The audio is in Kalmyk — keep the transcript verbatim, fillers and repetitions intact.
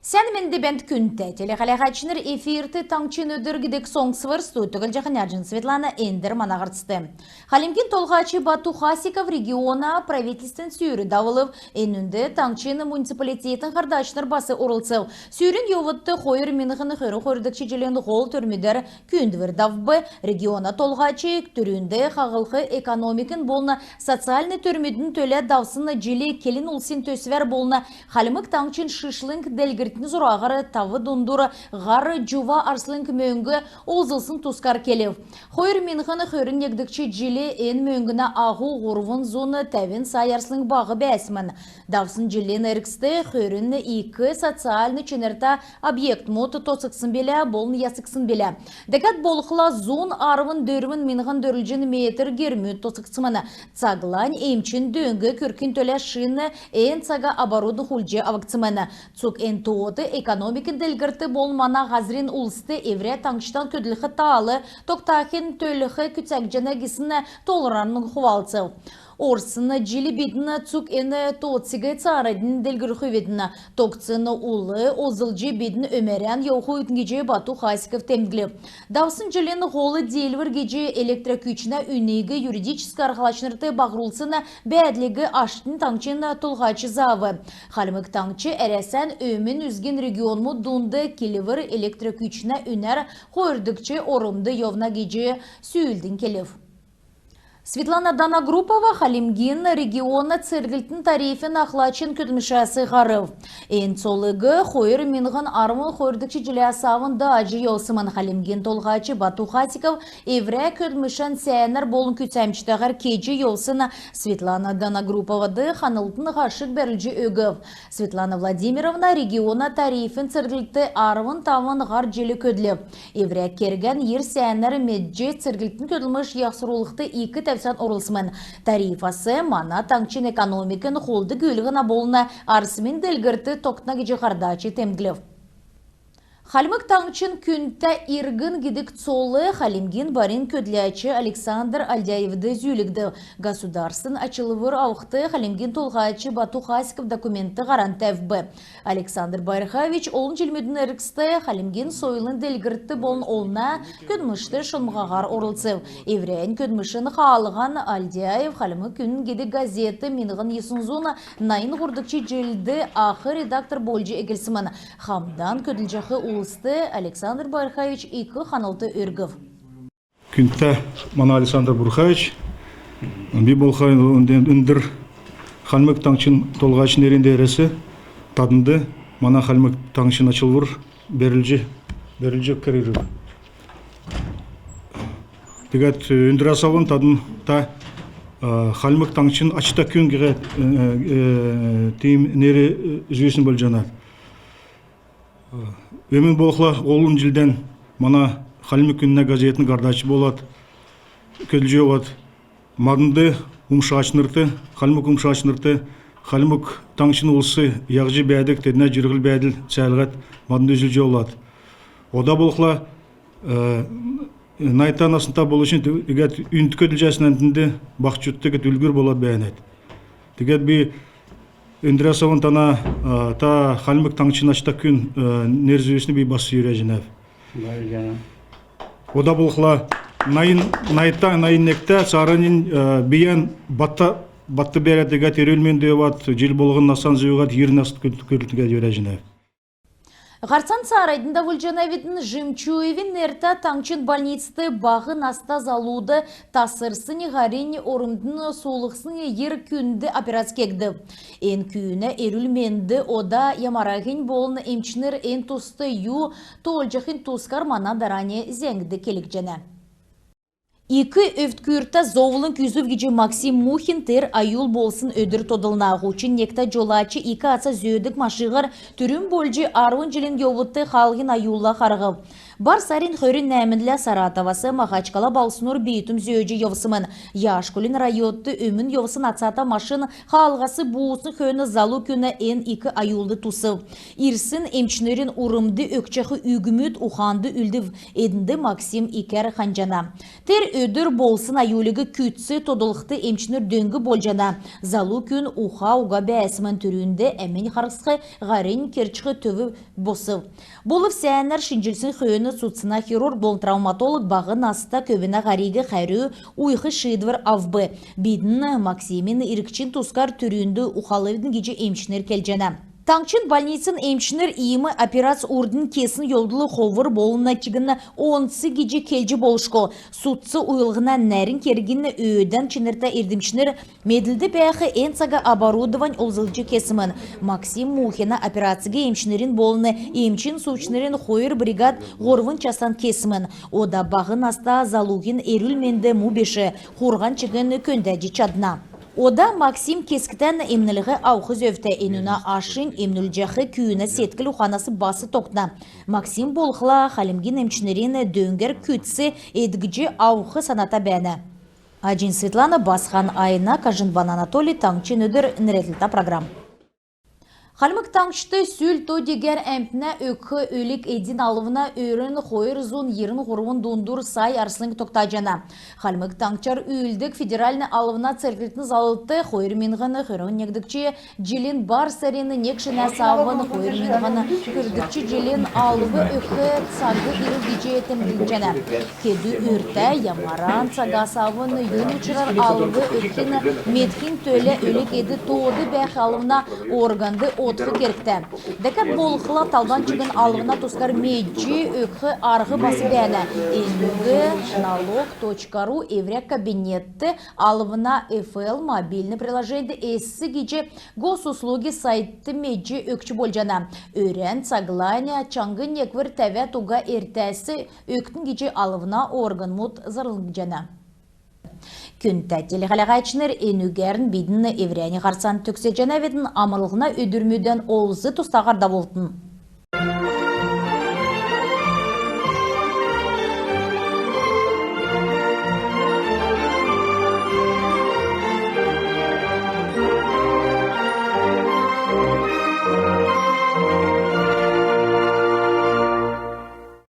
Сән менд бәәнт, күндтә телехәләһәчнр! Эфирт «Таңһчин өдр» гидг соңсвр. Студьд Түгәл Җаһанәҗн Светлана. Эндр мана һарцд. Хальмгин Толһач Бату Хасиков региона правительствин сүүр давулв. Энүнд таңһчин муниципалитетин һардачнр бас орлцв. Сүүрин йовудт хойр миңһн хөрн хойрдгч җилин һол төрмүдәр күүндвр давв. Региона Толһач түрүнд хаһлх экономикин болн социальн төрмүдин төлә давсн җил келн улсин төсвәр болн Хальмг Таңһчин шишлң делгрлтин зураһар тав дундур һар җува арслң мөңг олзлсн тускар келв. Хойр миңһн хөрн негдгч җил эн мөңгнә аһу һурвн зун тәвн сай арслң баһ бәәсмн. Давсн җилин эргцд хөрн ик социальн чинртә объектмуд тосхгдсн билә болн ясгдсн билә. Дәкәд болхла зун арвн дөрвн миңһн дөрвлҗн метр гермүд тосхгдсмн. Цаглань эмчин дөң күргхин төлә шин эн цага оборудовань хулдҗ авгдсмн. Цуг эн тоот экономикин делгрлтд болн мана һазрин улст эврә таңһчтан көдлх таал тогтахин төлх күцәгдҗәнә гисн тоолврарн хувалцв. Орсн җил бидн цуг эн тоотыг цааранднь делгрүлхвидн. Тогтсн ул олзлҗ бидн өмәрән йовхвидн гиҗ Бату Хасиков темдглв. Давсн җилин һол диилвр гиҗ электрокүчнә үниг юридическ арһлачнрт баһрулсн бәәдлиг аштнь таңһчин Толһач заав. Хальмг Таңһч Әрәсән өмн үзгин регионмуд дунд килвр электрокүчнә үнәр хойрдгч ормд йовна гиҗ сүүлднь келв. Светлана Данагрупова Хальмгин региона церглтин тарифин ахлачин көдлмшәс һарв. Эн цолыг хойр миңһн арвн хойрдгч җиләс авн дааҗ йовсмн. Хальмгин Толһач Бату Хасиков эврә көдлмшән сәәнәр болн күцәмҗтәһәр кеҗ йовсн Светлана Данагруповад ханлтын һашг бәрүлҗ өгв. Светлана Владимировна региона тарифин церглтд арвн тавн һар җил көдлв. Эврә кергән йир сәәнәр медҗ, церглтин көдлмш ясрулхд ик тәвсән орулсмн. Тарифас мана таңһчин экономикин холд гүүлһнә болн арсмин делгрлт тогтна гиҗ һардач темдглв. «Хальмг Таңһчин күндтә иргн» гидг цол Хальмгин барин көдләч Александр Альдяевд зүүлгдв. Государственн ачлвр авхд Хальмгин Толһач Бату Хасиков документд һаран тәвв. Александр Байрхаевич олн җилмүдин эргцд Хальмгин сойлын делгрлтд болн олна көдлмшт шунмһаһар орлцв. Эврәннь көдлмшин хаалһан Альдяев «Хальмг үнн» гидг газетд миңһн йисн зун найн һурвдгч җилд ах редактор болҗ эклсмн. Хамдан көдлҗәх улст Александр Байрхаевич ик ханлт өргв. Күндтә мана Александр Бурхаевич, би болхла үндр Хальмг Таңһчин Толһачин нерн деерәс таднд мана Хальмг Таңһчин ачлвр бәрүлҗ, бәрүлҗ өгхәр ирв. Тегәд, э, өндрәс авн тадн та, э, Хальмг Таңһчин ачта күн гиһәд, э, э, тиим нер, э, зүүсн болҗанат. Өмн болхла олн җилдән мана «Хальмг үннә» газетин һардач болад, көдлҗ йовад, маднд, умшачнрт, хальмг умшачнрт Хальмг Таңһчин улс яһҗ бәәдг, теднә җирһл-бәәдл цәәлһәд, маднд үзүлҗ йовлад. Ода болхла, э, найн наснта болвчн, тегәд үнд көдлҗәсн әмтнд, баһчудт тегәд үлгүр болад бәәнәт. Тегәд би өндрәс авн тана, а, та Хальмг Таңһчин ачта күн, а, нер зүүсн би бас йөрәҗәнәв. Ода болхла найн, найн, найн негтә цааранднь, а, бийән батта, батта бәрәд, тегәд эрүл-менд йовад, җил болһн наснан зүүһәд, йир нас күртл тегәд йөрәҗәнәв. Һарцан цааранднь давулҗанавидн. Жемчуевин нертә таңһчин больницд баһ наста залуд тасрсн һаринь ормдан суулһсн йир күүнд операц кегдв. Эн күүнә эрүл-менд ода ямарһинь болн эмчнр эн туст ю тоолҗахин тускар мана дарани зәңгд келгдҗәнә. Ик өвдкүртә зовлң үзүв гиҗ Максим Мухин тер аюл болсн өдр тодлна. Һучн негтә җолач ик аца зөөдг машиһәр түрүн болҗ арвн җилин йовудт хаалһин аюлла харһв. Бар сарин хөрн нәәмнлә Саратовас Махачкала балһснур бийтүм зөөҗ йовсмн. Яшкулин районд өмн йовсн ацата машин хаалһас буусн хөөн залу күн эн ик аюлд тусв. Ирсн эмчнрин урмд өгчәх үгмүд уханд үлдв. Эднд Максим икәр ханҗана. Тер өдр болсн аюлиг күцц тодлхд эмчнр дөң болҗана. Залу күн уха уга бәәсмн, түрүнд әминь харсх, һаринь керчх төв босв. Болв сәәнәр шинҗлсн хөөн судцна хирург болн травматолог баһ наста көвүнә һариг хәрү уйх шиидвр авв. Бидн Максимин иргчин тускар түрүнд ухалвидн гиҗ эмчнр келҗәнә. Таңһчин больницин эмчнр иим операц урднь кесн йовдл ховр болна чигн онц гиҗ келҗ болшго. Судц уйлһна нәрн кергин өөдән чинртә эрдмчнр медлд бәәх эн цага оборудовань олзлҗ кесмн. Максим Мухина операциг эмчнрин болн эмчин сувчнрин хойр бригад һурвн часан кесмн. Ода баһ наста залуһин эрүл-менд му биш, хурһан чигн көнтәҗ чадна. Ода Максим кесгтән эмнлһ авх зөвтә. Энүнә ашинь эмнүлҗәх күүнә седкл-уханас бас тогтна. Максим болхла хальмгин эмчнрин дөңгәр күцц эдгҗ авх саната бәәнә. Аҗин Светлана, Басхан Айна, Кажинбан Анатолий, «Таңһчин өдр» нерәдлтә программ. Хальмг Таңһчд сүл то-дигәр әмтнә өгх өлг-эдин алвна өрүн хойр зун йирн һурвн дундур сай арслң тогтаҗана. Хальмг Таңһчар үүлддг федеральн алвна церглтин залврт хойр миңһн хөрн негдгч җилин бар сарин нег шинәс авн хойр миңһн хөрдгч җилин алв өгх цаг ирв гиҗ темдглҗәнә. Кедү үртә, ямаран цагас авн юн учрар алв өгхин медхин төлә өлг-эд тоод бәәх алвна органд одх кергтә. Дәкәд болхла талдан чигн алвна тускар медҗ өгх арһ бас бәәнә. Энүг налог точка ру эврә кабинетд, алвна F L мобильн приложеньд эс гиҗ Госуслуги сайтд медҗ өгч болҗана. Өрән цаглань чаңһ неквр тәвәд уга эртәс өгтн гиҗ алвна органмуд зарлҗана. Күндтә телехәләгәчнр, энүгәрн бидн эврәннь һарцан төгсәҗәнәвидн. Амрлһна өдрмүдән олз-тустаһар давултн.